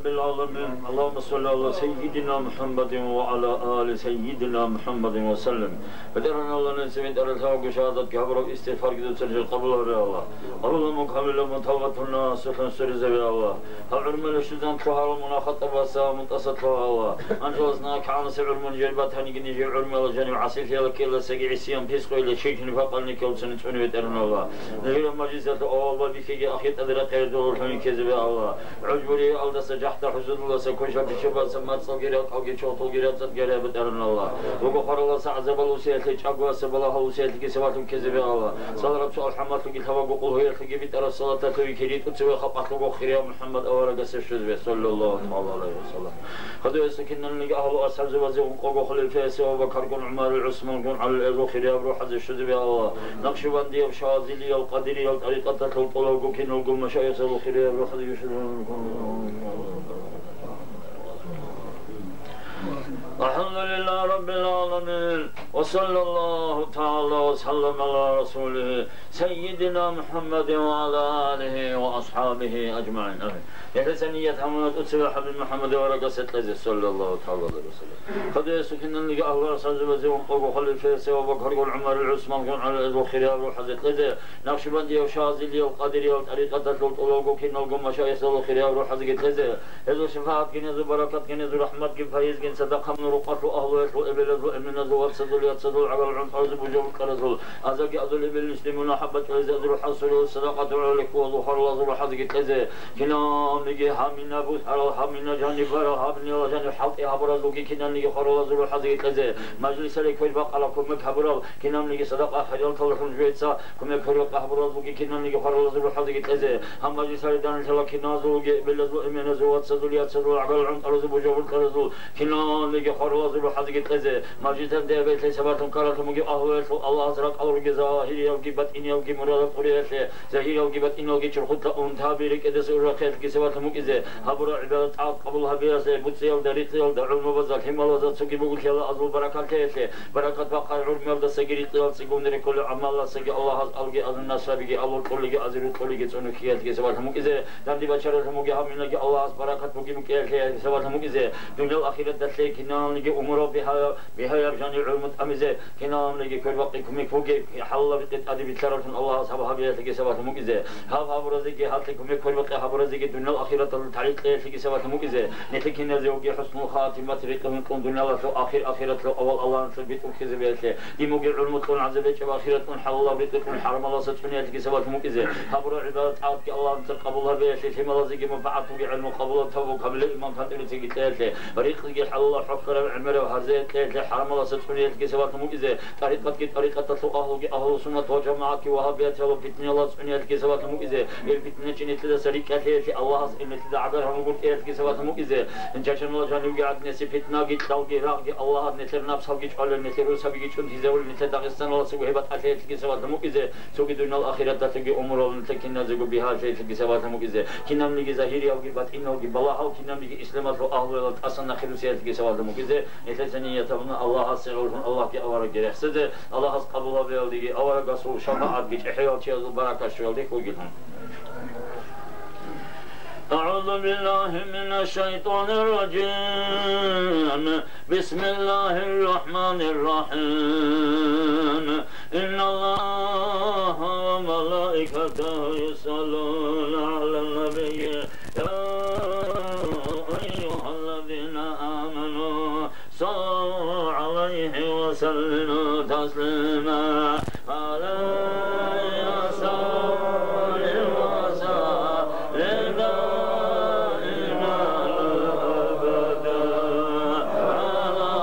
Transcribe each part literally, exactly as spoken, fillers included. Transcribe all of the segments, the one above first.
رب العالمين. اللهم صل على سيدنا محمد وعلى آل سيدنا محمد وسلم. БетӀергьан Аллагь, нилъеца бетӀералъавго шагьадатги гьабураб, истигъфарги дуца жал къабул гьабе, Аллагь. Къабул гьабун, камилабун тавбатун насухӀун сверизабе, Аллагь. Гьаб гӀурмалищ жудан лъугьарал мунагь-хатӀабаса мутӀаса лъугьа, Аллагь. Анжелас нагагь кигӀанасеб гӀурмун жер батаниги, нижер гӀурмуялда жанив гӀасилъиялда ккеласаги, гӀисиян, пискъойилда, ширк-нифакъалда ккелцани цӀуне, БетӀергьан Аллагь. Нижер мажлисалъул авал бабихьиги ахиртӀаде рекъезе доллъуни ккезабе, Аллагь. ГӀужбуриял алдаса, жахӀда-хӀусудуласа, квешал-биччабаса, мацӀалги ракӀалги, чохталги рацӀцӀалги гьарабе, БетӀергьан Аллагь. Вуго хвараласа, гӀазабалусиялъе, чӀагояса, балагьалусиялъеги сабаблъун ккезабе, Аллагь. Цалараб суал хӀамалъуги лъабабго къулгьуялъеги битӀараб салаталъуги кири тӀуцеве халкъалъулго хирияв МухӀаммад аварагасде щвезабе, саллаллагьу тагӀала гӀалайгьи ва саллам. Хадуясда киналниги агьлу-асхӀабзабазе ункъого хулифаясе ва Абу Бакаргун, ГӀумарил, ГӀусмангун, ГӀалил, гьезул хирияб рухӀазе щвезабе, Аллагь. Накъшбандиял, Шазилиял, Къадириял тӀарикъаталъул тӀолабго киналго машаихзабазул хирияб рухӀазе щвезабе. الحمد لله رب العالمين، وصلى الله تعالى وسلم على رسوله سيدنا محمد وعلى آله وأصحابه أجمعين. آمين. Гьелъеца ният гьабуна тӀуцеве ХӀабиб МухӀаммад аварагасде кьезе, саллаллагьу тагӀала гӀалайгьи ва саллам. Хадуясда киналниги агьлу-асхӀабзабазе ункъого хулифаясе ва Абу Бакаргун, ГӀумарил, ГӀусмангун, ГӀалил, гьезул хирияб рухӀазе кьезе, Накъшбандиял, Шазилиял, Къадириял тӀарикъаталъул тӀолабго киналго машаихзабазул хирияб рухӀазеги кьезе, гьезул шафагӀатгин, гьезул баракатгин, гьезул рахӀматгин, пайизгин, садахъаб нур-рукъалъул агьлуялъул, эбелазул, эменазул, вацазул, яцазул, гӀагал-гӀунтӀарзул, божи-букӀаразул, азарги азул эбел-инсуе мунагь-хатӀаб бачӀунезул хӀасулел садакъатул гӀолохъабазул хваралазул рухӀазеги кьезе, киналниги гьаб мина бусарал, гьаб мина жаниб барал, гьаб мина жаниб хӀалтӀи гьабуразулги киналниги хваралазул рухӀазеги кьезе, мажлисалде квер бакъарал, кумек гьабурал киналниги садакъа-хайраталдалъун жугьеца кумек-хӀурмат гьабуралзулги киналниги хваралазул рухӀазеги кьезе, гьаб мажлисалде данделъарал киназулги, эбелазул, эменазул, вацазул, яцазул, гӀагал-гӀунтӀарзул, божи-букӀаразул киналниги хваралазул рухӀазеги кьезе, мажлисалде гьаб гьелъие сабаблъун ккаралъун бугеб агьлуялъул Аллагьас ракӀалурги, загьириялги батӀиниялги мурадал кьурияблъи, загьириялги батӀиниялги чурхулъа унтаби рекӀеде урахъиялъеги сабаблъун букӀизе, гьабураб гӀибадат-тӀагӀат къабул гьабиялъе, буцӀиялда, рикъиялда, гӀумрубазда, лъималазда цоги бугелъул азул баракатлъиялъе, баракат бахъараб гӀумруялдасаги рикъиялда цӀикӀкӀун рекӀолел гӀамалалдасаги Аллагьас алги азул насрабиги, алул кьолиги, азирул кьолиги цӀунухъиялъеги сабаблъун букӀизе, данде бачаралъун бугеб гьаб минаги Аллагьас баракат бугеб букӀиялъеги сабаблъун букӀизе, дуниял ахираталъе киналниги умурал бигьа-, бигьаяб жаниб гӀумру тӀамизе, киналниги квербакъи кумек бугеб, хӀалалаб рекъи тӀаде билълъараллъун Аллагьас гьаб гьабиялъеги сабаблъун букӀизе, гьаб гьабуразеги, гьалъе кумек квербакъи гьабуразеги дуниял ахираталда тарикъ кьеялъеги сабаблъун букӀизе, нилъер киназего хӀуснул хатимат рекъон кьун, дуниялалъул ахир, ахираталъул авал Аллагьасул битӀухъизабиялъе, дин бугеб гӀумру кьун, гӀазаб гьечӀеб ахират кьун, хӀалалаб рекъи кьун, хӀарамалдаса цӀуниялъеги сабаблъун букӀизе, гьабураб гӀибадат-тӀагӀатги Аллагьасда къабул гьабиялъе, лъималазеги мунпагӀат бугеб гӀелму къабулаб тавбу, камилаб иман, кантӀилициги кьеялъе, ризкъиги хӀалалаб, хӀухьараб, гӀемераб гьарзаги кьеялъе, хӀарамалдаса цӀуниялъеги сабаблъун букӀизе, тӀарикъатги тӀарикъаталъул агьлуги, агьлу-суннат ва жамагӀатги, вагьабиятги, питниялдаса цӀуниялъеги сабаблъун букӀизе, гьел питначи нилъедаса рикӀкӀалъиялъе Аллагьас гьел нилъеда гӀагар гьабугуртӀиялъеги сабаблъун букӀизе, жачаналда жанивги гӀадинаб питнаги, кьалги, рагъги Аллагьас нилъер напсалги чӀвалел, нилъер росабиги чӀунтизавулел, нилъер Дагъистаналдасаго гьеб батӀалъиялъеги сабаблъун букӀизе, цоги дуниял ахираталъеги умурал нилъер киназего бигьалъиялъеги сабаблъун букӀизе, кинабниги загьириялги батӀиналги балагьал, кинабниги исламалъул агьлуялда тӀасан нахъе русиялъеги сабаблъун букӀизе, нилъеца ният гьабуна Аллагьасе гӀолохъун Аллагьги аварагги рехсезе, Аллагьас къабул гьабиялдеги, аварагасул шафагӀатги, чӀехӀиялчиязул баракат щвелде хьугилан. أعوذ بالله من الشيطان الرجيم. بسم الله الرحمن الرحيم. إن الله وملائكته يصلون على النبي. يا أيها الذين آمنوا صلوا عليه وسلموا تسليما. عليه صل وسلم دائما أبدا على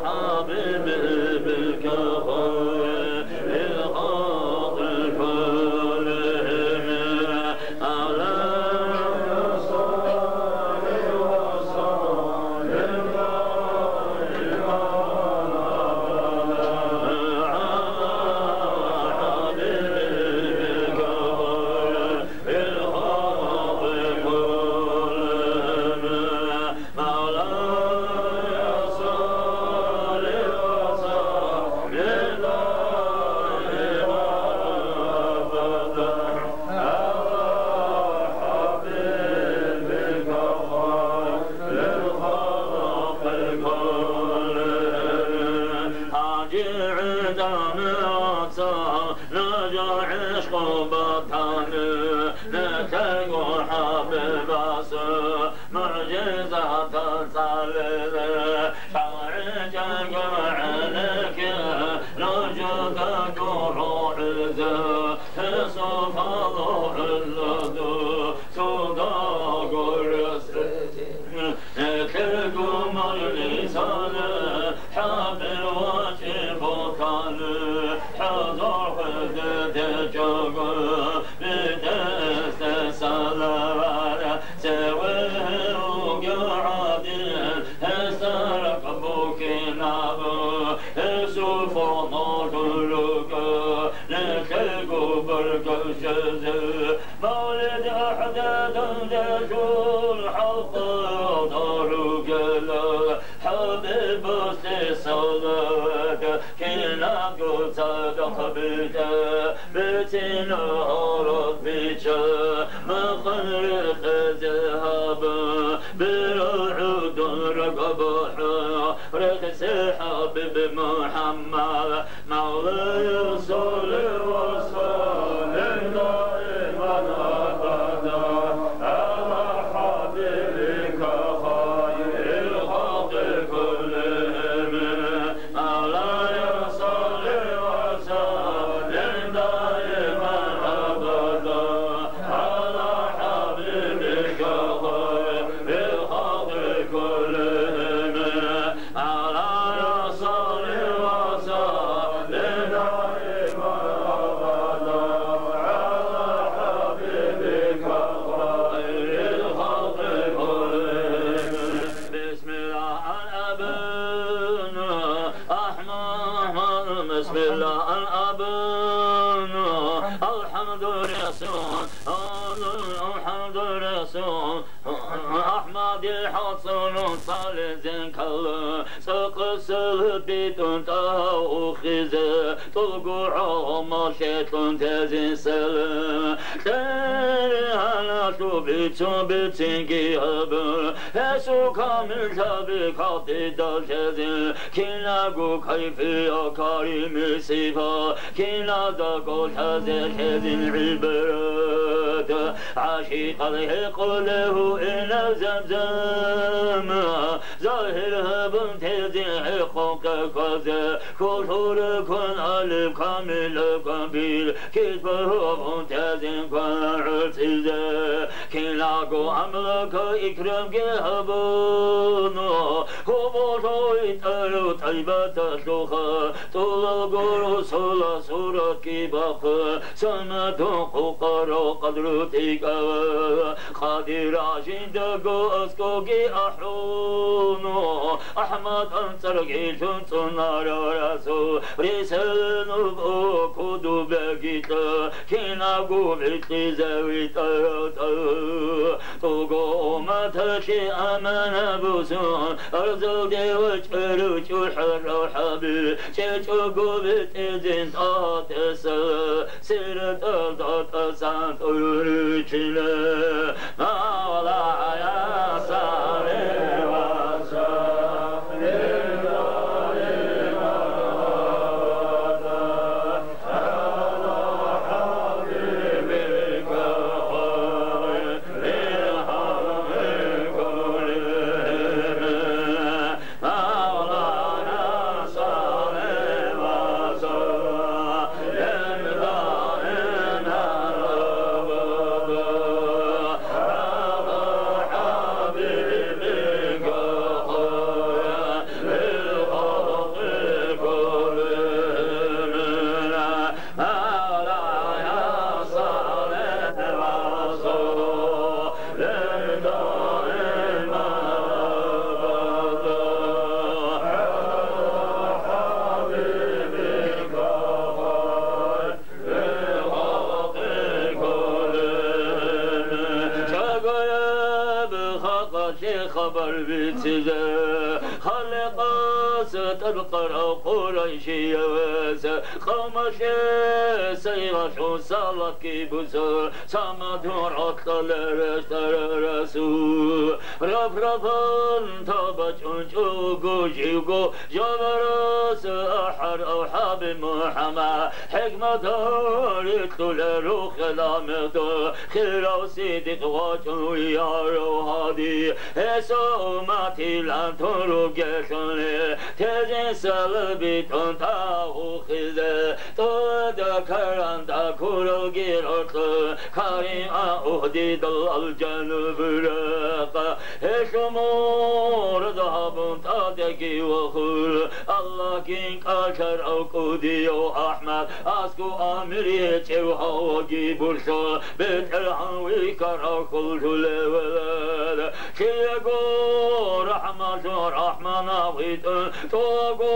حبيبك خير الخلق كلهم. ЖигӀитани вацал нуж гӀишкъу батани, нилъего хӀабибас мугӀжизатал цӀализе. ШаргӀичӀего гӀенекке нужеда гуро гӀезе, гьесухъало гӀелладу цо дагъурас. Нилъего мажлисалде хӀабир вачӀи букӀани, хӀадур хӀезе течӀого, битӀесде салават цеве вугев гӀадин, гьесда ракӀ букӀинаб, гьесул фонал гьуруго, нилъего баркалъезе. Мавлид гӀадин дежун халкъалда ругела, хӀабибасде салават кинабго цадахъ битӀе, бицина гьараб бича, махъан рекъезе гьаба, берал гӀодор рагабахӀа, рехсе хӀабиб МухӀаммад. مولاي صل وسلم دائما أبدا على حبيبك خير الخلق كلهم. مولاي صل وسلم دائما أبدا على حبيبك خير الخلق كلهم. مولاي صل وسلم دائما أبدا على حبيبك خير الخلق كلهم. بسم الله الأبان أحمد، بسم الله الأبان الحمد لله، الحمد لله. АхӀмадил хӀацӀун цӀализин ккола, цӀакъ сел битӀун тӀагьав ухизе, тӀулгу гӀолмалъе лъун тезин сел. Кьери гьаналъуб бицун бицинги гьабун, гьесул камиллъаби хӀалтӀидал лъезин, кинабго кайфия карими сипат, киназдаго лъазе лъезин гӀибрат. ГӀашикъал гьекъолев гьуинав замзам, загьир гьабун тезин гӀехъо къекъазе, хьулъуре кван алив камилав камбил, киц багьун тезин кван гӀорцӀизе. Киналго амлака икрамги гьабуна, гьоболлъуй тӀарав тӀайбаталъулха, тӀулалго росула суратги бахъа, самадун хъукъарал къадру тӀикӀав, къадирав жиндаго аскӀовги ахӀуна, АхӀмад анцӀарги лъун цӀунарав расул, ресалануб куду бегилъа, кинабго бикьизе витӀарав тӀагь. ТӀуго умматалъе амана босун, арзалде вачӀарав чӀухӀарав хӀаби, чӀечӀого бетӀедин тӀатӀесала, сираталда тӀасан тӀур ричила. Мавлая салли ва саллим даиман абада. مولاي صل وسلم دائما أبدا على حبيبك خير الخلق كلهم. Чагояб халкъалъе хабар бицизе, Халикъас тӀадкъарав Къурайшияс, къавмалъе сайгъалъун салатги буса, самадур гӀоркьалараш тарарасу. Раф-рафан табачӀун чӀого живго, жаварас ахӀар Аби МухӀаммад, хӀикматал рикьулел рухел амирдул, хирав Сидикъ вачӀун виярав гьади, гьесул умматилан тун ругелъулни, тезин салам битӀун тӀагъухъизе, тӀолада каранда куралги рокьун, Карима угьдидал алжануб ракъа. Гьелъул мурад гьабун тӀадеги вахъун, Аллагьгин кӀалъарав кӀудияв АхӀмад, аскӀов амир гьечӀев гьаваги булъун, БетӀергьан вихьарав хьулъулев велед. Лъиего рахӀмалъун рахӀманав витӀун, тӀого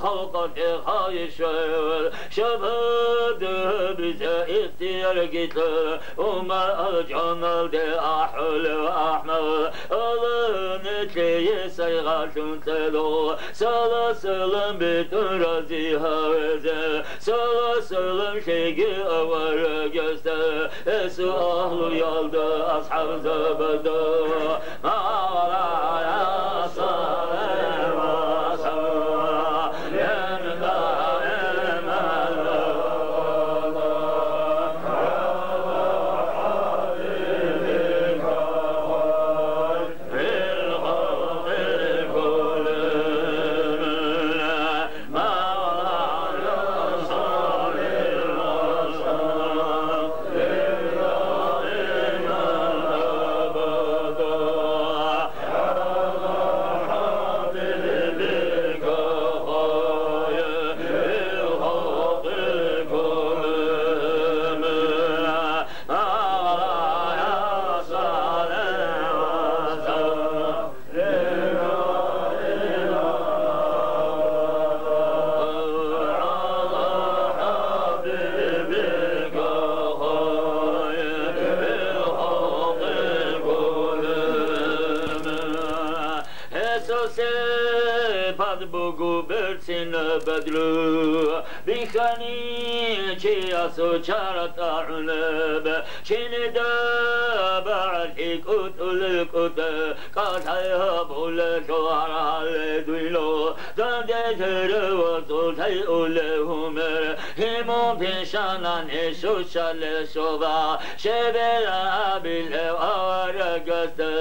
халкъалъе хайишевел, шабгьат гьабизе ихтиярги кье. Умар алжаналде ахӀулев АхӀмад, ала нилъее сайгъалъун кьедо, салам-салам битӀун рази гьавезе, салам-салам лъеги аварагасда, гьесул агьлуялда, асхӀабзабазда. Гьесул сипат буго берцинаб бадру, бихьани чиясул чара тӀагӀунаб, чинида багӀалъи кӀутӀулел кӀутӀа, кӀалъай гьабулелъул гьаргьале дуйнул, данде тера вацӀул тайулев гьумер, гьимун пишанани щущалел щуба, щеберан абилев аварагасда,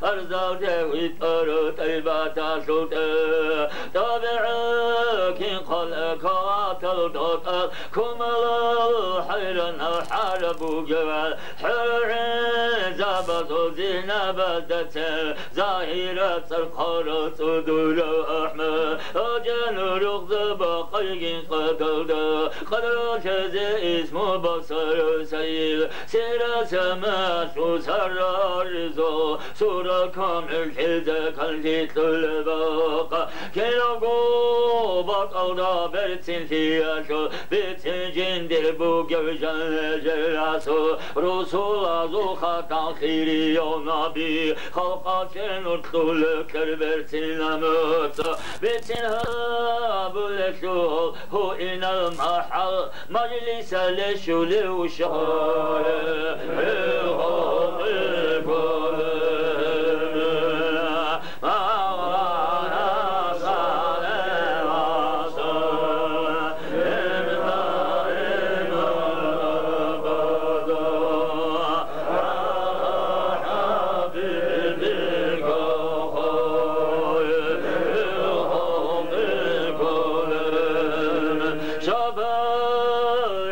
арзалде витӀарав тӀайбаталъул тӀе. ТӀабигӀат кинхъалъ каватал тӀотӀаб, кумалал хӀайранал хӀараб бугеб, хӀурул гӀинзабазул зинабаздацин, загьират цӀар хъварал цӀудурав АхӀмад, гьалжа нурухъ забакъайгин къадалда, къадралъазе исму босарав сайил, сират самаялъул сарраризул, сура камил хӀилда канлъи кьулеб бакъ. Киналго бакӀалда берцинлъиялъул, бицин жиндир бугев жаниб жер расул, русулазул хатӀан хирияв наби, халкъалъе нур кьулев кьер берцинаб нуца. Бицин гьабулелъул гьуинал махӀал, мажлисалде щулев щвалеб гьел халкъи кколеб. Шабаб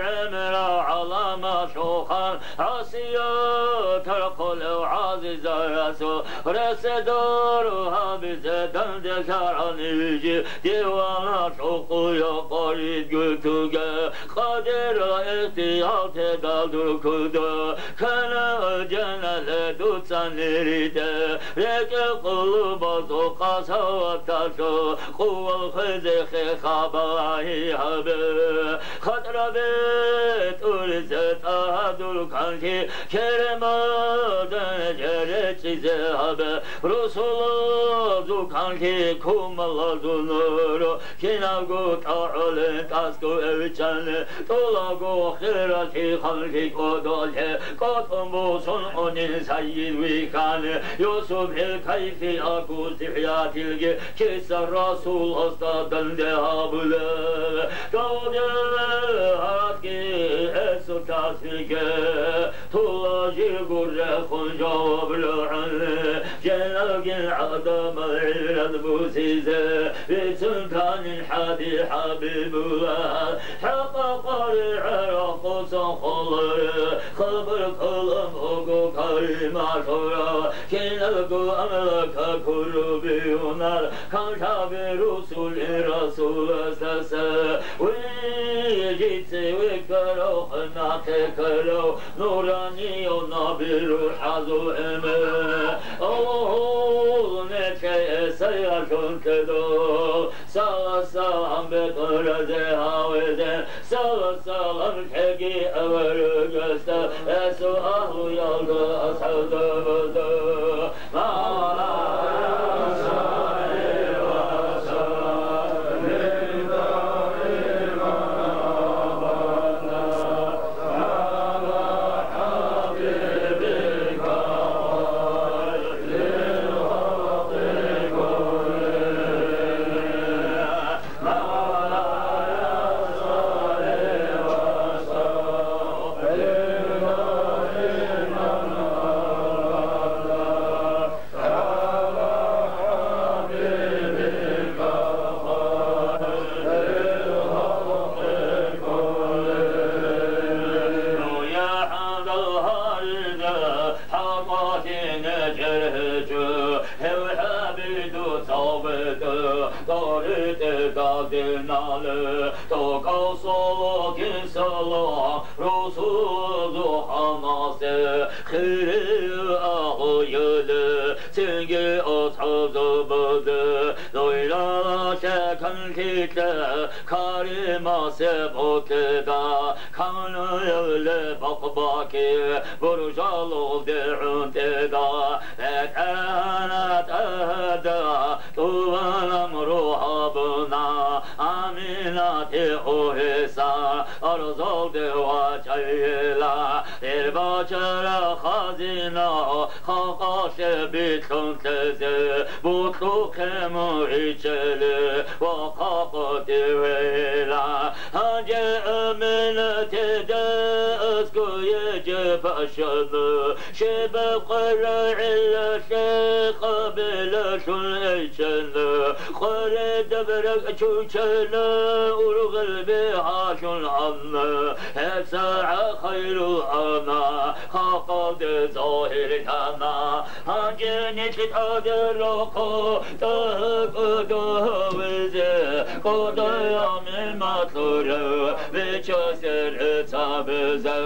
гӀемерал гӀаламалъул хан, гӀасият тархъулев гӀазизарасул, ресдор гьабизе данделъарал нижи, диваналъул къуя къварид гутуге, къадирал ихтиял тедал дур куда, кана жанале дуца нирите, рекӀел къулубазул къасаваталъул, къувал хвезехъе хабалагьи гьабе. ХатӀра бетӀуризе тӀагьадул канлъи, керемадан жеречӀизе гьабе. Русулазул канлъи, кумалазул нур, киналго тӀагӀулин тӀасго эвичӀани, тӀолабго хиралъи ханлъи кӀодолъе, кӀотӀун босун унин сайид вихьани, Юсуфил кайфи акуз тихӀятилги, киса Расуласда данде гьабулеб. Кавдиле гьаратги эсул тасбихӀе, тула жигурехун жаваб лугӀуни, женалгин гӀадамал гӀибрат бусизе, бицун танин хӀади ХӀабибуллагь, хӀакъа къваригӀел рахъусан холаре, хабар калам буго карималъура, киналго амлака курубиюнал, Кантаби русулин Расуласдаса, вижице векарав, хӀинахъе ккарав, нуранияв Наби РухӀазул гӀемер. О, нече эсайралъун ккедав, салат-салам бетӀун разе гьавизе, салат-салам лъеги аварагасда, эсул агьлуялда, асхӀабзабазда. Русул духанасде хирияб агьлуялде, цинги асхӀабзабазде, дуйралъе канлъилъе каримасе бокьида, канлъиялде бакъ-бакъи буржалулде гӀунтӀида, бетӀергьанатда тӀубан амру гьабуна, Аминатие гьесда арзалде вачӀайила, гьеб бачараб хазина халкъалъе битӀун лъезе, бокьухъе мугӀичӀеле ва хъакъативейила. Гьанже Аминатида аскӀове жо бащана, щибаб къваригӀелалъе къабилалъун гӀечӀана, къваридаб ракӀ чучана, ургъел бигьалъун ана, гьебсагӀат хайрул ана, халкъалде загьирлъана. Гьанже нилъ тӀаде рохъо, тӀагьа кӀодо гьавизе, кӀодо амин макьура, бичасде рецц гьабизе.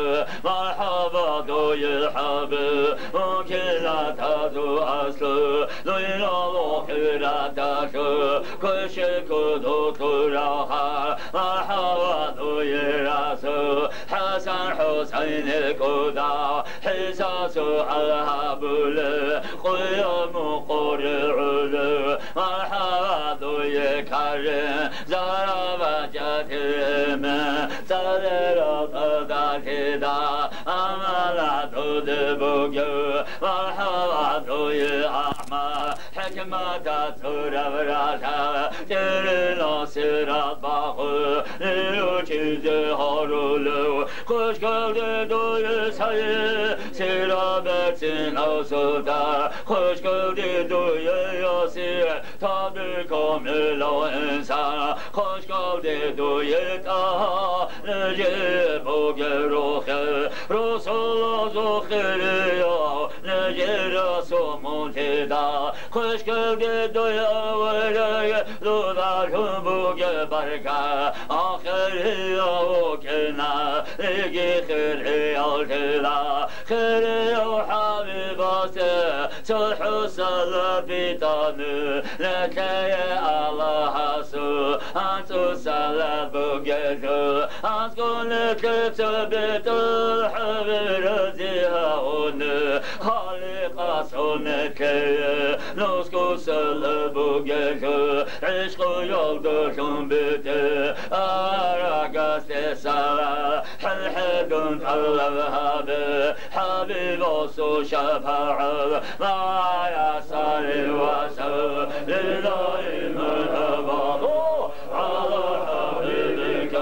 Мархьаба дуе, ХӀабиб, мункилатазул аслу, дуе ралъухъ хираталъу, квеши кодо тӀуралха. Мархьаба дуе, Расул, ХӀасан-ХӀусайнил кӀудал, ХӀиса суал гьабулев, къуя мукъури гӀолев. Мархьаба дуе, Карим, зарабачӀа тиме, цӀалел ракьалда лъида, амала дуде бугев. Мархьаба дуе, АхӀмад, хӀикматалъ цӀураб ралъа, тӀерила сират багъу, нилъ ручӀизе гьарулев. Хъущкалде дуе, СагӀид, сират берцинав султан, хъущкалде дуе, Ясин, таби камилав инсан, хъущкалде дуе, ТӀагьа, нижее бугеб рохел, росулазул хирияв, нижер расул мунтида. Хъущкалде дуе, авараг, дудалъун бугеб баркат, ахирияв вукӀина, лиги хириял тила. Хирияв ХӀабибасде цо хӀусалаб битӀани, нилъее Аллагьасул анцӀусалаб бугелъул, анцӀго нилъее цо битӀун ХӀабиб рази гьавуни, Халикъасул нилъее нусгусалаб бугелъул, гӀишкъуялдалъун битӀе, аварагасде салам. ХӀалхӀедун тӀалаб гьабе, ХӀабибасул шапагӀат, магӀа салли ва саллим даиман абада гӀала хӀабибика.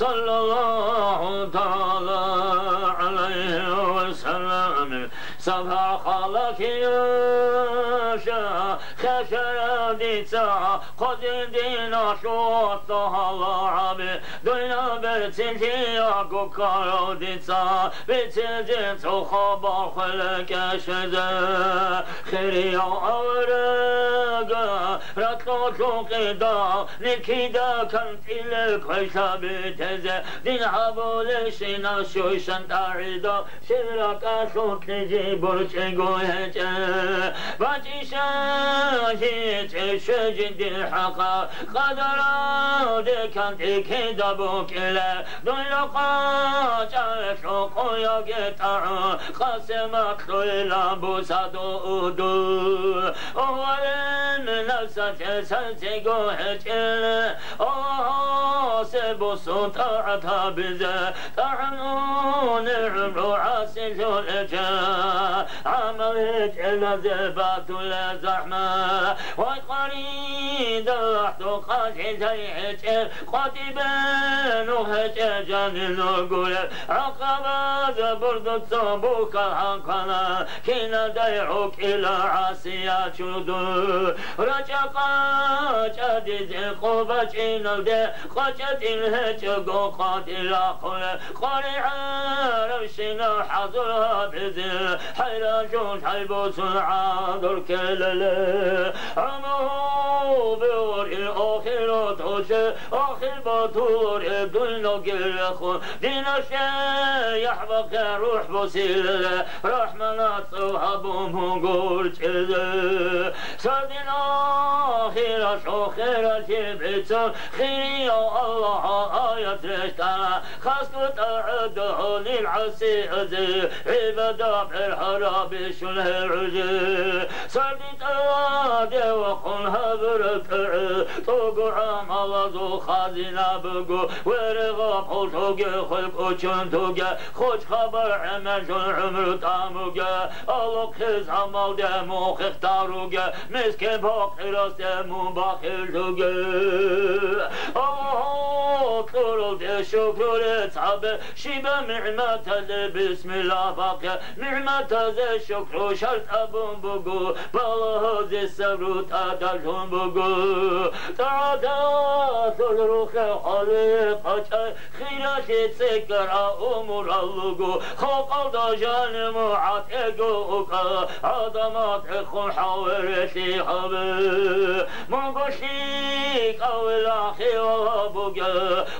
صلى الله تعالى عليه وسلم. صفا خلق يوشع خشر ديسا، قد دينا شوط هلا عبي، دنيا برتين يا كوكارو ديسا، بتجين صخبا خلق شزا. Хирияв аварага, ракьулъул къида, никида кантӀила квеша бетезе, дин гьабулебщинаб щуйщан тӀагӀида, щиб ракӀалъулъ жиб борчӀиго гьечӀеб. БачӀища гьечӀеб щвезе дир хӀакъа, къадаралде кантӀи кида букӀила, дунлукъа чӀалалъул къояги тӀагӀу, къасимат лъугьила бусадул удул. О, вален, нафсалъе сансиго гьечӀел, Аллагьасе бусун тӀагӀат гьабизе, тӀагӀамуни гӀумру гӀасилъулеча, гӀамал гьечӀелазе батулеб захӀмат. Вай, къваридал ахӀдухъалъизай гьечӀел, къватӀибе нух гьечӀел жанир нур гурел, гӀакъабазул бурдуца бухьал гьанкъана, киналдай гӀукӀила гӀасият чурду. РачӀа-къача дизе къо бачӀиналде, къача тӀил гьечӀого къватӀир рахъулел, къваригӀарабщинаб хӀазур гьабизе, хӀайранлъун хӀайбосун гӀадур ккелеле. Амма гьобе гьоркье ахират гьолъе, ахир батуларе дуйнал герехун, диналъе яхӀ бахъе рухӀ босилеле, РахӀманас цӀа гьабун мун гурчӀизе. Сардин ахиралъ ахиралъе бицун, хирияв Аллагьас аят рещтӀана, хасго тӀагӀада гьанир гӀасиазе, гӀибадат бергьарабищун гьел гӀузе. Сардин тӀаде вахъун гьабураб тӀагӀи, тӀугу гӀамалазул хазина буго, верегъа пулъуге хвел кӀочон туге, хоч хабар гӀемерлъун гӀумру тӀамуге, алохъе замалде мухихъ таруге, мискин-пакъирасде мун бахиллъуге. Аллагь кьуралде шукру рецӀабе, щибаб нигӀматалде бисмиллагь бахъе, нигӀматазе шукру шартӀ абун буго, балагьазе сабру тӀадалъун буго. ТӀагӀаталъул рухӀе хъали къачӀай, хиралъи цӀикӀкӀараб умурал руго, халкъалда жаниб мугӀ гӀатӀего укӀа, гӀадамал тӀехун хӀал верелъи гьабе. Мунго лъикӀавила хиял гьабуге,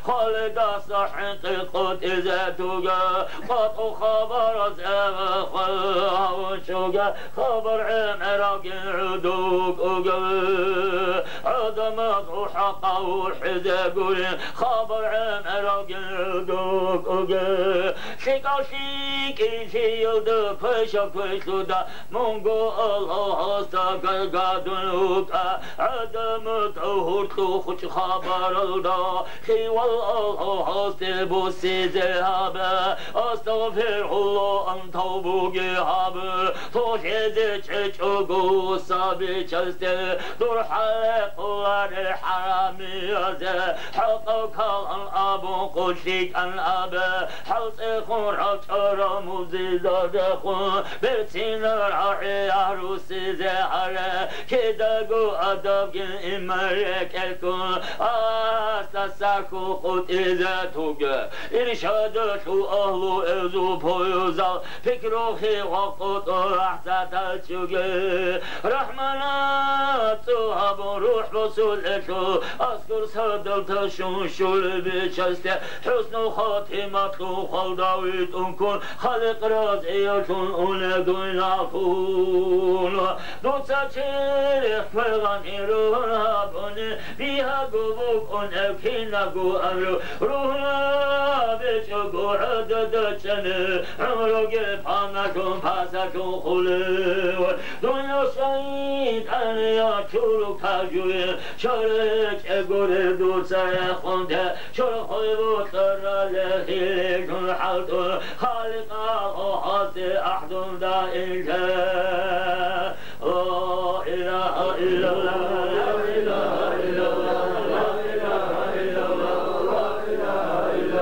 хвалидаса хӀинкъи къотӀизе туге, къватӀу хабараз эве хвел гьавун чӀуге, хабар гӀемералгин гӀодов вукӀуге. ГӀадамаз хӀакъав вухӀизе гурин, хабар гӀемералгин гӀодов вукӀуге. ЛъикӀав лъикӀлъиялда квеша квешлъуда, мунго Аллагьасда гаргадун вукӀа, гӀадамазда гьоркьов хучӀ хабаралда, хиял Аллагьасде буссизе гьабе, астагъфируллагь ан тавбуги гьабе, толъезе чӀечӀого сабичасде, дур хӀалекъуларе хӀарамиязе, хӀакъав калан абун къулъикӀан абе, хӀалцӀехун рачӀарал музидадехун, берцинал рагӀи гьарусизе гьаре, кидаго адабгин иман рекӀелъун, астаса хьул къутӀизе туге. Иршадалъул агьлу эзул поюзал, пикрухъе ва къотӀо рахӀсатал чӀуге. РахӀманас цӀу гьабун рухӀ босулелъул, аскӀор садал ташун щулеб бичасде, хӀусну хатиматлъун хвалда витӀун ккун, Халикъ разиялъун унев дуйналъул. Дуца черехъ квегъан ирун гьабуни, бигьаго букӀунев кинабго амру, ругьлабичӀого гӀодода чӀани, гӀумруги паналъун пасалъун хулев. Дунъя шайтӀаниял чурукаб жуе, чоречӀего ре дуца рехунде, чорхой бутӀарале хилилъун хӀалтӀун, Халикъ Аллагьасде гӀахӀдун даимлъе. Ла илагьа иллаллагь, ла илагьа иллаллагь, ла илагьа иллаллагь, ла илагьа иллаллагь.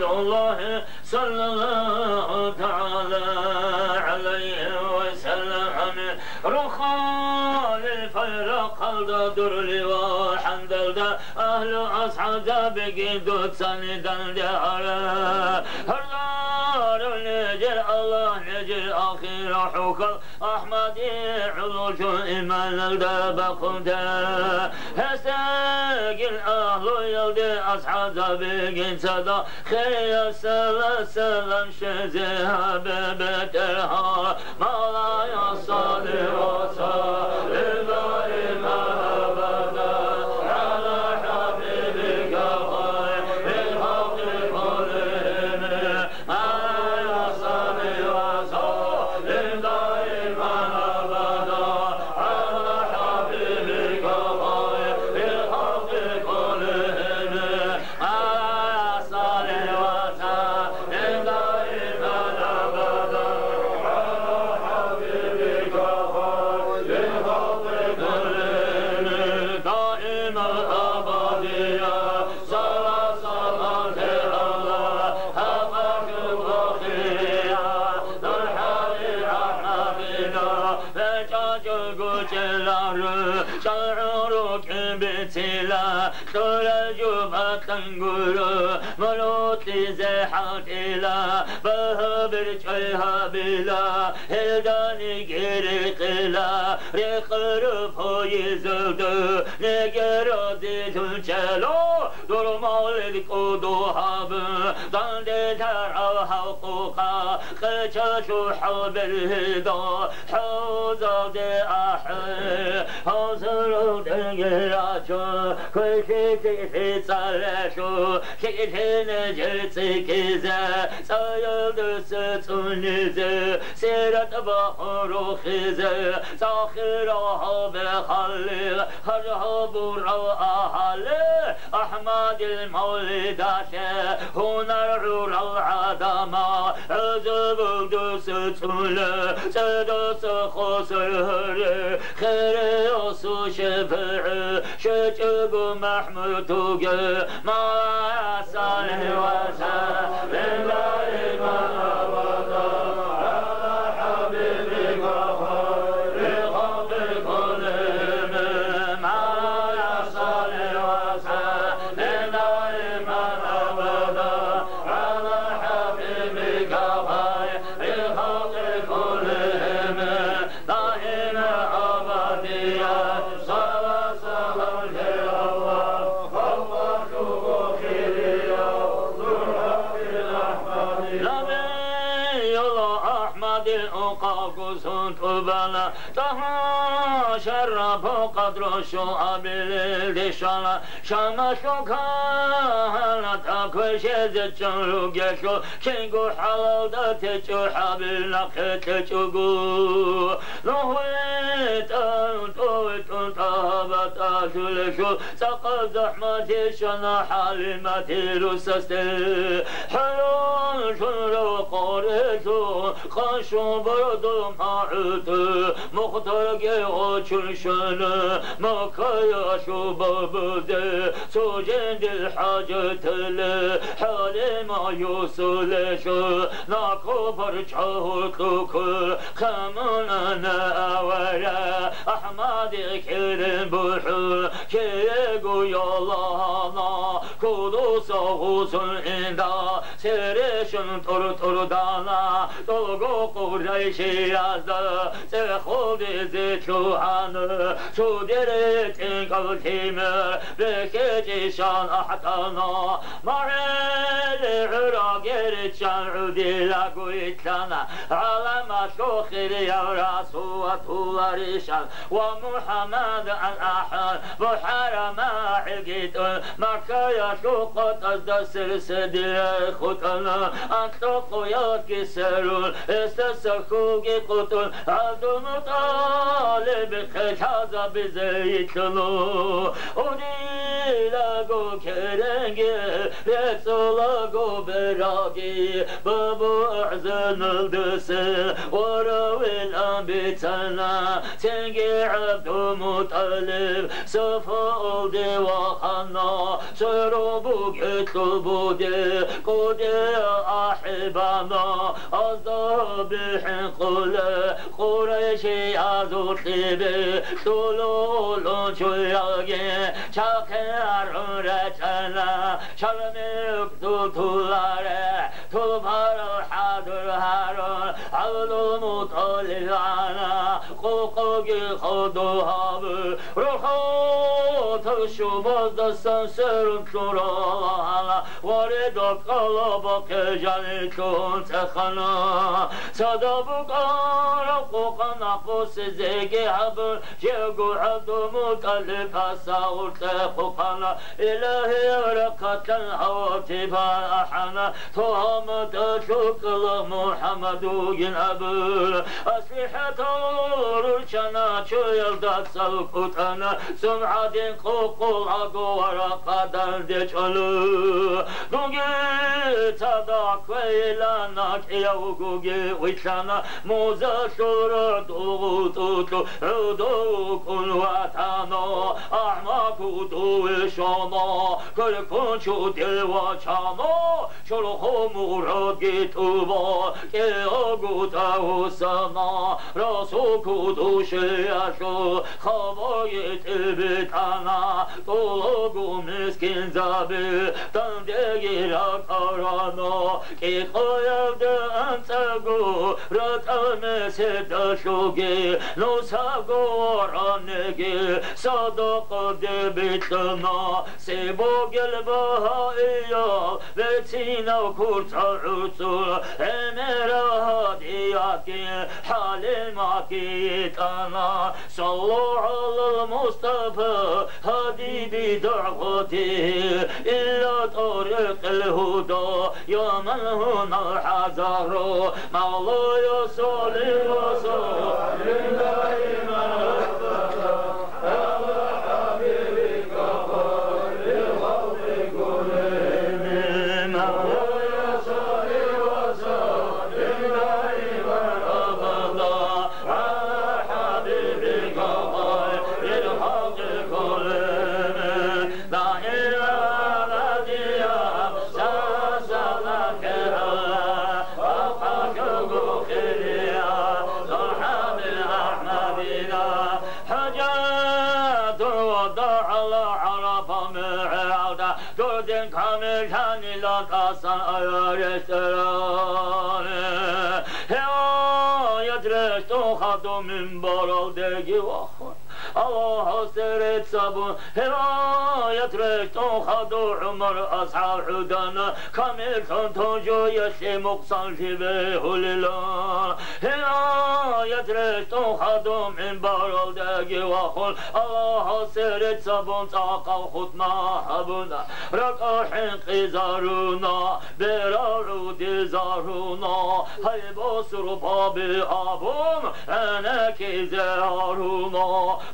Аллагь саллаллагьу тагӀала гӀалайгьи ва саллам. Рохалил пайрахъалда дурлила хӀандалда, агьлу асхӀабзабиги дуцани данде гьара. Гьардарав нижер Аллагь, нижер ахир хӀухьал АхӀмади гӀоло жо иманалда бахъунта. Гьесдагил агьлуялде асхӀабзабигин цадахъ хириял салат-салам щвезе гьабе, БетӀергьан. Мавлая, салли ва саллим даиман абадан гӀала хӀабибика хайрил халкъи куллигьим. دائما أبديا. Салат-салам лъе Аллагь, гьаб ахӀулухъе, я, дур хӀалил АхӀмадила, бечӀачӀого чӀеларо, чӀагӀуро кӀибицила, кьурал жубатан гуро, мулутлъизе хӀалтӀила, багьа берчӀвай гьабила, гьелдани герекъила, рекъараб поездалда неге разилъун чӀела. Дур мавлид кӀуду гьабун, данде тарав гьав къукъа, къечалъул хӀал бергьидал, хӀузалде ахӀи, гьазуралдеги рачун, квешлъи лъикӀлъи цӀалелъул, лъикӀлъи нижер цӀикӀкӀизе, цӀаялдаса цӀунизе, сират бахун рухизе, цӀахирал гьабе халил, гьаргьабурал агьале, АхӀмадил мавлидалъе гьунар гӀурал гӀадамал, гӀузубул дус цӀула, цӀадаса хосар гьаре, хириясул шафигӀи, щвечӀого МахӀмуд туге, ма салли ва саллим даиман абадан гӀала хӀабибика хайрил халкъи куллигьим. Мавлая, салли ва саллим даиман абадан гӀала хӀабибика хайрил халкъи куллигьим. Даима абадия, салат-салам лъе Аллагь, Аллагь лъугьа хириял дур хӀалил АхӀмади. Набиял АхӀмадил укъалгу сунтӀубала, ТӀагьа шаррафу къадру щуабилелде щвала, Шамалъул кагьанатда квешезе чӀун ругелъул, кинго хӀалалда течӀо хӀабил нахъе кьечӀого. Нугь витӀун, тӀу витӀун, ТӀагьа батӀалъулелъул, цӀакъ захӀмалъи щвана ХӀалиматил русасде. ХӀурулъун рав къорелъун, къанщун бордун магӀуд, Мухтарги гъочун щвана Маккаялъул бабазде, цо жиндир хӀажаталъе ХӀалима юсулелъул, накӀкӀо парча гьоркьухъе хъамунана авараг, АхӀмади керен бухӀун киего ялагьана, кодоса гъусун инда, церещун тӀур-тӀурдана, тӀолго къурайшиязда цӀехолдизе лъугьана, цо дере тӀинкӀаб лъимер бехьечӀищан ахӀтӀана. МагӀили гӀураб гериччан гӀудилаго итлъана, гӀаламалъул хирияв Расул ватуларищан ва МухӀаммадан ахӀан, МухӀаррам магӀилги тӀун, Маккаялъул къотӀазда сирсидилай хутӀана, анкьго къоялъги сверун, гьесдаса хьулги къутӀун, ГӀабдулмутӀалибихъе лъазабизе итлъуна. Гьудилаго керенги, рецӀолаго бераги, бабу агӀзаналдаса варавилан бицана, цинги ГӀабдулмутӀалиб Сафаалде вахана. Церу бугелъул буде кӀудиял ахӀибана, азда бихӀинкъулел Къурайшиязул кьибе лъулун чуялги чахъе арун рачӀана, чармик тутуларе. Тулбарал хӀадур гьарун, ГӀабдулмутӀалиб ана, къокъоги хадур гьабе, рахӀатаб щубаздасан сверун лъурала гьана, варида кӀалабахъе жанилъун цӀехана. Цадаб букӀараб къокъа нахъбуссизеги гьабун, жего ГӀабдулмутӀалиб асагъур кьехъухъана, Илагьияб рахъалъан гьаватиб ахӀана. ТогьаматӀалъул кӀкӀала МухӀаммад вугин абун, аслихӀатал ручана чуялдаса кӀутӀана, цӀун гӀадин къокъолаго варакъа дандечӀону. Дунги цадахъ кквейилана, кӀияв вугоги вилълъана, музалъул рагӀдул гъутӀулъул гӀодов вукӀун ватана, ахӀмакъ гьудове щвана, кверкун чудив вачана. Чорхол мурадги тӀуба, кӀиявго тӀагьусана, Расул кӀудушиялъул хабаги тӀибитӀана, тӀолабго мискинзаби дандеги ракӀарана, кӀикъоялда анцӀаго ратӀа меседалъулги нусаго варанеги садакъаде бикьана. Цебогел багьаиял берцинав курцӀа гӀуцӀул гӀемерал гьадиятги ХӀалиматги йитӀана. Саллу гӀалал Мустафа гьадиби дагӀватигьи, илла тӀарикъил гьуда, я ман гьунал хӀазару, Мавлая салли ва саллим даиман абада. ХӀажат, дур вадагӀала ГӀарафа мегӀералда, дур дин камиллъанила тӀасан ая рещтӀарани. Гьев аят рещтӀун хадуб минбаралдеги вахун, Аллагьасде рецц абун, гьев аят рещтӀун хадуб ГӀумар асхӀаб гӀодана, камиллъун тун жоялъе мукъсанлъи бегьулилан. Гьев аят рещтӀун хадуб минбаралдеги вахун, Аллагьасе рецц абун цӀакъав хутӀба гьабуна, ракӀал хӀинкъизаруна, берал гӀодизаруна, гьай босурбаби абун гӀенеккизе гьаруна.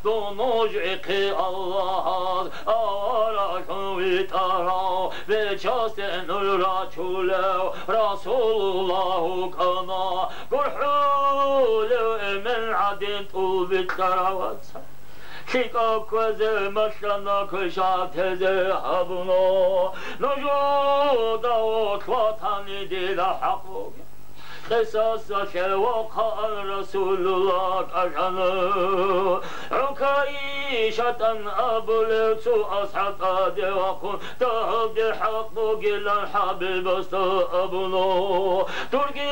Дун нуж ихъе Аллагьас аварагьун витӀарав, Бичасде нур рачулев Расулуллагь вукӀана, гурхӀулев эмен гӀадин тӀул бикьарав вацал. ЛъикӀаб кквезе малъана, квешаб тезе гьабуна. Нужуда ватани дида хӀакъ бугеб. Къисасалъе вахъаан Расулуллагь кӀалъана. ГӀукайшатан абулев цо асхӀаб тӀаде вахъун, дагьабде хӀакъ бугилан ХӀабибасда абуна. Дурги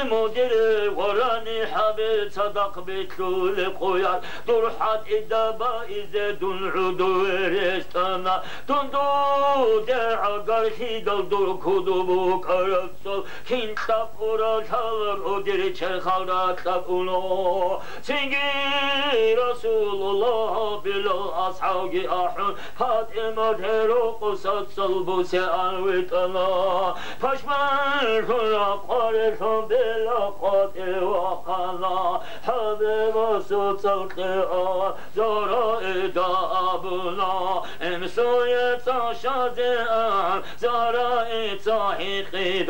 мудире варани, ХӀабиб, цадахъ билълъулеб къоял, дур хӀатӀида байизе дун гӀодове рещтӀана. Дун дуде гӀагарлъидал дур кодоб букӀараб цӀал, кин кьабуралъал рудир черхал ракьаб уна. Цинги Расулуллагь Билал асхӀабги ахӀун, ПатӀимат гьерокъо сацал бусеан витӀана. Пашманлъун ракъварелъун Билал къватӀивахъана. ХӀабибасул цӀал кьеан Зараида абуна, инсуе цӀа щазеан, Зараица гьикъи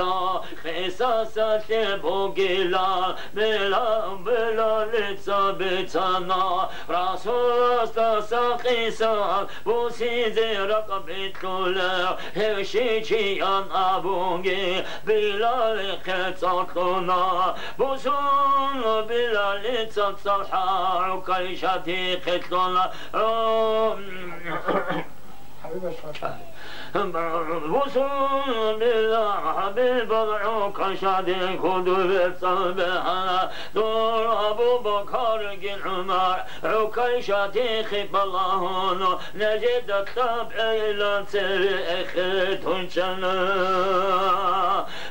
Къисасалъе бугила, Била-, Билалица бицана, Расуласдаса къисас бусизе ракӀ бикьулев, гьев щив чиян абунги, Билалихъе цӀалъуна. Бусун Билалица цӀалхӀа, ГӀукайшатихъе лъуна. Бусун Билал ХӀабибал ГӀукайшатихъ худубе цӀалбегьана. Дур Абу Бакарги ГӀумар ГӀукайшатихъе балагьуна, нижеда кьабгӀилан цере эхетун чӀана.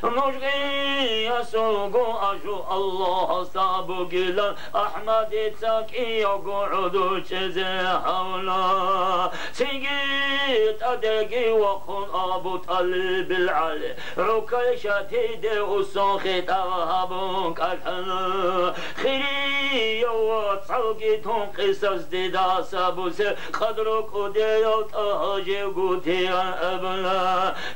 Нуж гьиясулго ажу Аллагьасда бугилан, АхӀмадица кӀиявго гӀодов чӀезе гьавуна. Цинги тӀадеги вахъун Абу ТӀалибил ГӀали, Рукайшатиде усун хитӀаб гьабун кӀалъана. Хирияв вацалги тун къисас дидаса бусе, къадру кӀудияв ТӀагьа живго тиян абуна.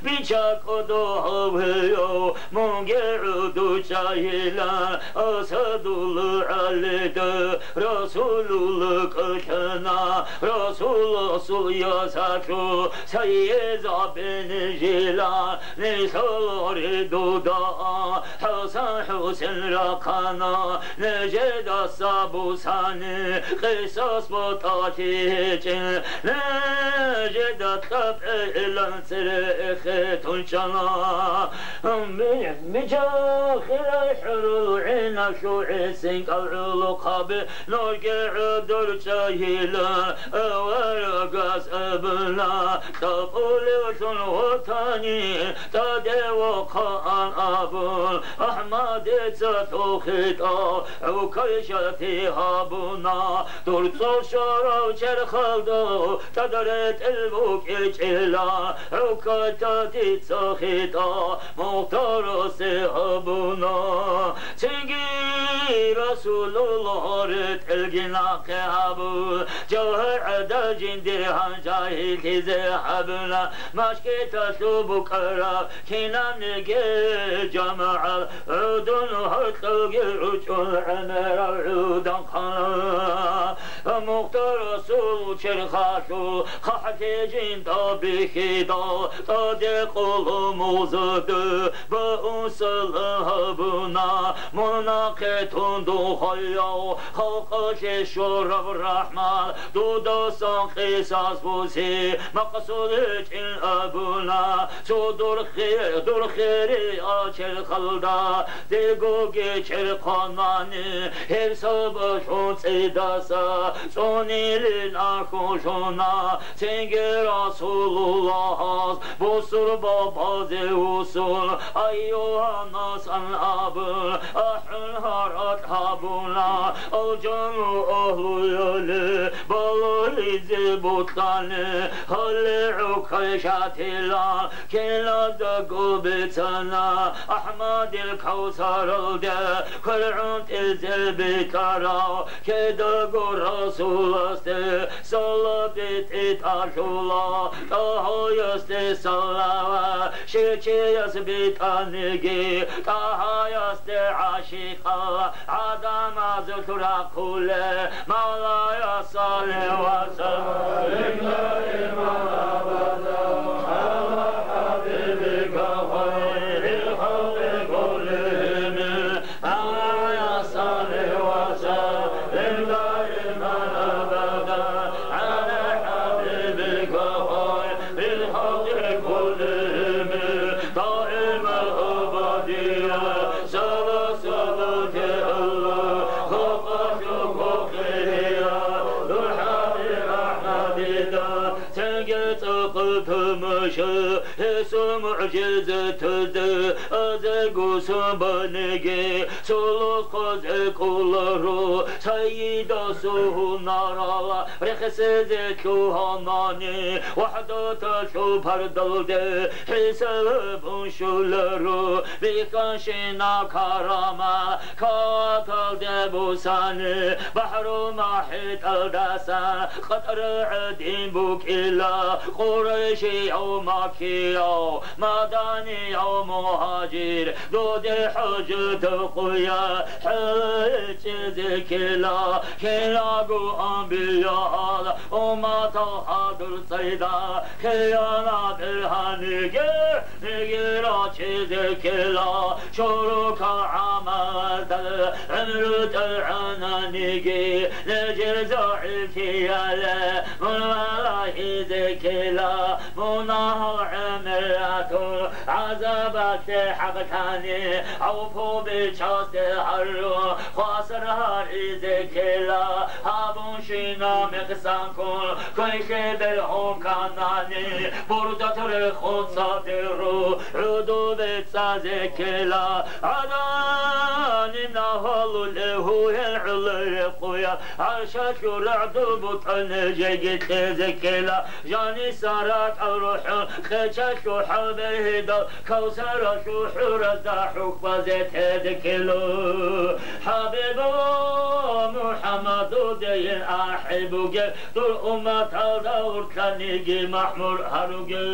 Бича кӀодо гьавеяв, мунги гӀуду чагьилан, Асадул ГӀалида Расулулла кӀалъана. Расуласул ясалъул сайизабин жилан, нилъалари дуда ХӀасан-ХӀусен рахъана. Нижедаса бусани къисас батӀалъи гьечӀин, нижеда кьабгӀилан цере эхетун чӀана. Ми-, мичахирай хӀурул гӀиналъул гӀисинкӀал гӀолохъаби, нужги гӀодор чагьила, аварагас абуна, кьабулевлъун ватани, тӀаде вахъаан абун, АхӀмадица тухитӀа, ГӀукайшати гьабуна, дур цо щварав черхалда, тӀад ретӀел букӀичӀила, ГӀукайшатица хитӀа, Мухтарасе гьабуна. Цинги Расулуллагь ретӀелги нахъе гьабун, жавгьар гӀадал жиндир гьанжа гьилъизе гьабуна, мажгиталъул букӀараб кинабниги жамагӀат гӀодун, гьоркьовги гӀучӀун гӀемерал гӀудан хъана. Мухтарасул черхалъул хъахӀлъи жинда бихьидал, тӀаде къулумузде баун салам гьабуна, мун нахъе тун дугьаяв халкъалъе щвараб рахӀмат, дудасан къисас буси, макъсуд гьечӀин абуна, цо дурхъи-, дурхъириал черхалда, диргоги черханани, гьеб сабаблъун цӀидаса цӀунилин ахьулъуна, цинги Расулуллагьас бусурбабазе усун, Айюгьанасан абун, ахӀун гьаракь гьабуна, алжану агьлуялъе балагьизе бокьани, гьале ГӀукайшатилан киназдаго бицана, АхӀмадил Кавсаралде квер гӀунтӀизе бикьарав, кидаго Расуласде салат битӀитӀалъула, ТӀагьаясде салават щив чияс битӀаниги, ТӀагьаясде гӀашикъал гӀадамазулъ рахъулел, Мавлая, салли ва саллим даиман абада гӀала хӀабибика хайрил халкъи куллигьим. Мавлая, салли ва саллим даиман абада гӀала хӀабибика хайрил халкъи куллигьим. Даиман абадия салат, салат, я Аллагь, халкъалъул хокъия, дур хӀаби АхӀмадида, цинги цӀакъ тамаша гьесул мугӀжизатазда, азего сабаниги цо лохъазе кӀоларо, сайидасул гьунарал Рехсезе лъугьанани вахӀдаталъул пардалде, хӀисаб бунщуларо бихьанщина карама. Каталде бусани бахӀру МухӀиталдасан къатӀра гӀадин букӀила, къурайшияв, маккияв, маданияв, мугьажир, дуде хӀажат къуя хӀечӀезе ккела. Кинаго анбиял умматал хадур цӀайда, хиянат гьаниги, ниги рачизе ккела. Чорокал гӀамалдал гӀумру тӀагӀананиги, нижер загӀипияле мун валагьизе ккела. Мунагьал гӀемератул гӀазабалъе хӀакълъани, гӀафу бичасде гьарру хвасар гьаризе ккела. Гьабунщина мекъсанккун квешлъи бергьун канани, бурдат рехун цадиру гӀуду бецӀазе ккела. ГӀаданиб нагьалулев гьел гӀоло рекъуя, гӀаршалъул рагӀду бутӀа нижеги кьезе ккела. Жаниса ракӀал рухӀун къечалъул хӀал бегьидал, Кавсаралъул хӀуразда хӀукъазе тезе ккела. ХӀабибу МухӀаммаду дие ахӀи бугел, дур умматалда уртланиги махӀмур гьаруге.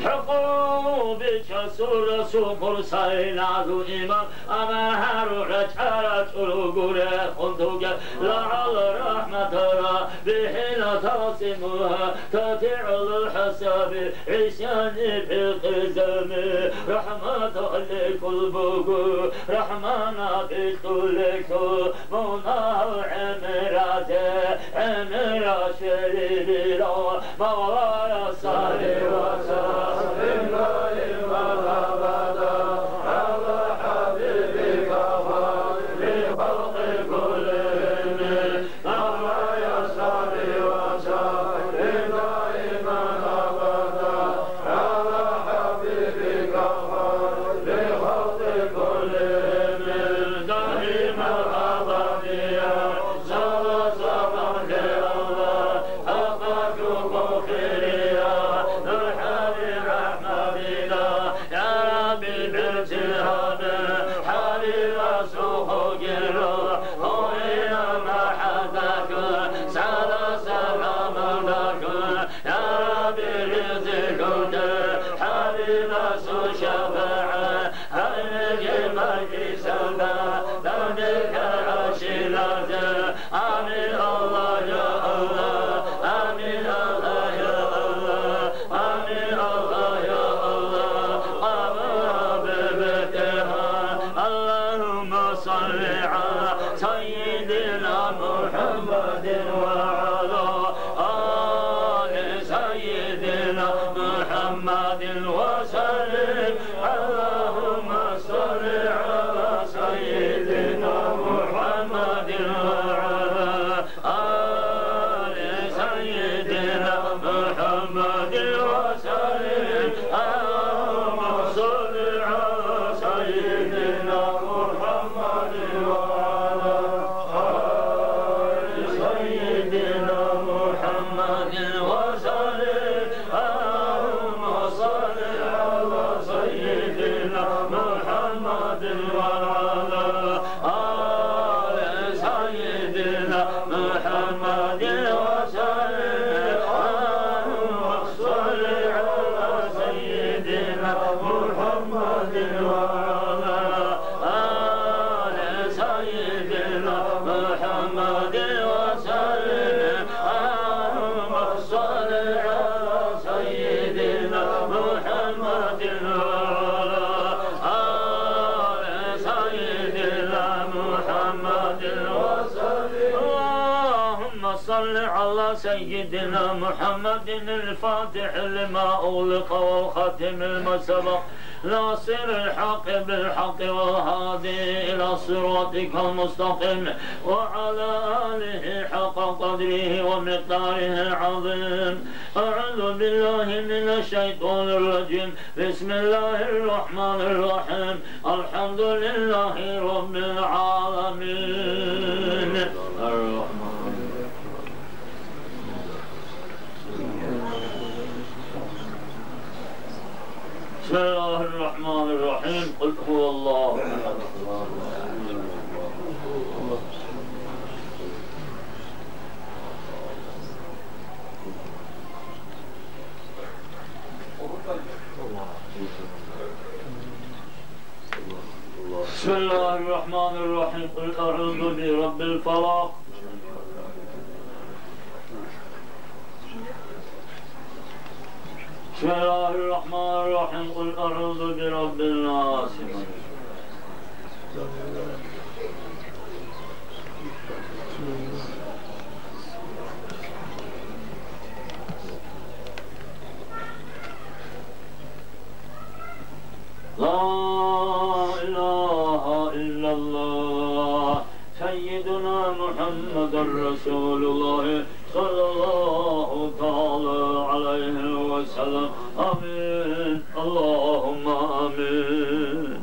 ХӀукъу бичасул расул хурсай назу имам, амма гьару рачӀарал чӀуру гуре хунтуге. ЛагӀал рахӀматара бихьила тасимугьа, татигӀулул хӀасаби гӀисяни бихъизами. РахӀматалъе ккол буго, рахӀмана бикьулелъул, мунагьал гӀемеразе гӀемерас щвелебила. Мавлая, салли ва саллим даиман абада гӀала хӀабибика хайрил халкъи куллигьим. مولاي صل وسلم دائما أبدا على حبيبك خير الخلق كلهم دائما أبديا. صلى سلام لله حق شكوك يا ذو الحال أحمدنا. يا ربي بالتهاب حبيب سوق جرو هوينا محبك سلام سلام لك. يا ربي رزقك حبيب سوق شفاعة هل جمال سلام دمك عشي لازم. آمين الله يا الله، آمين الله يا الله، آمين الله يا الله. آمين بابتهاج. اللهم صل على سيدنا محمد وعلى آل سيدنا محمد وسلم. اللهم صل على سيدنا محمد وعلى آل سيدنا محمد وسلم. اللهم صل على سيدنا محمد وعلى آل سيدنا محمد وسلم. اللهم صل على سيدنا محمد وعلى آل سيدنا محمد وسلم. اللهم صل على سيدنا محمد وعلى آل سيدنا محمد وسلم. اللهم صل على سيدنا محمد وعلى آل سيدنا محمد وسلم. اللهم صل على سيدنا محمد الفاتح لما أغلق والخاتم لما سبق ناصر الحق بالحق والهادي إلى صراطك المستقيم وعلى آله حق قدره ومقداره العظيم. أعوذ بالله من الشيطان الرجيم. بسم الله الرحمن الرحيم. الحمد لله رب العالمين. الرحمن الرحيم. بسم الله الرحمن الرحيم. قل هو الله أحد. بسم الله الرحمن الرحيم. قل أعوذ برب الفلق. بسم الله الرحمن الرحيم. قل أعوذ برب الناس. لا إله إلا الله. سيدنا محمد رسول الله صلى الله تعالى عليه وسلم. آمين. اللهم آمين.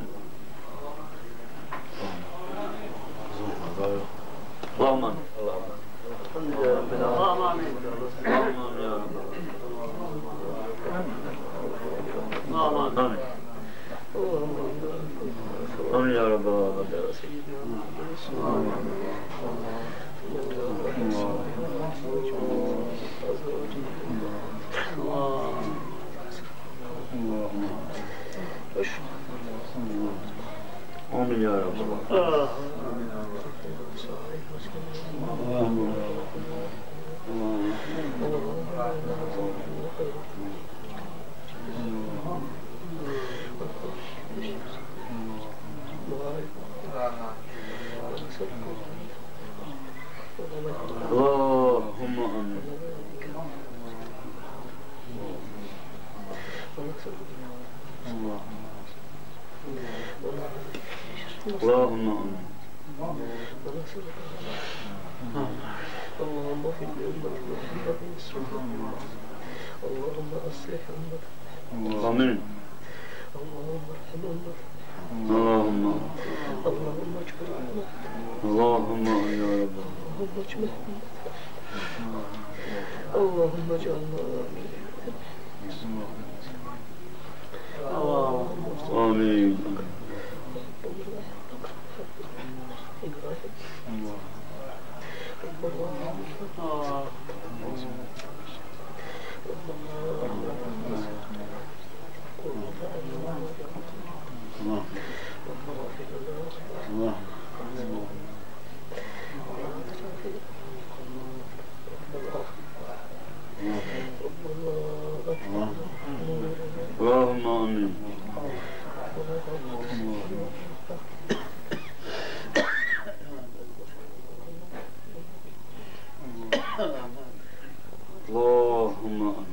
اللهم آمين. اللهم آمين يا رب. اللهم آمين. آمين يا رب العالمين. آمين يا رب. اللهم آمين. اللهم آمين. اللهم اغفر لأمة محمد وسلم. اللهم أصلح أمة محمد. آمين. اللهم ارحم أمة محمد. اللهم. اللهم اجبر أمة محمد. اللهم يا رب. اللهم اجمع أمة محمد. اللهم اجعلنا آمين. آمين. اللهم آمين. اللهم آمين.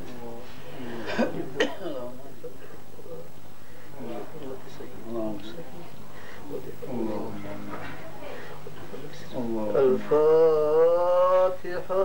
الفاتحة.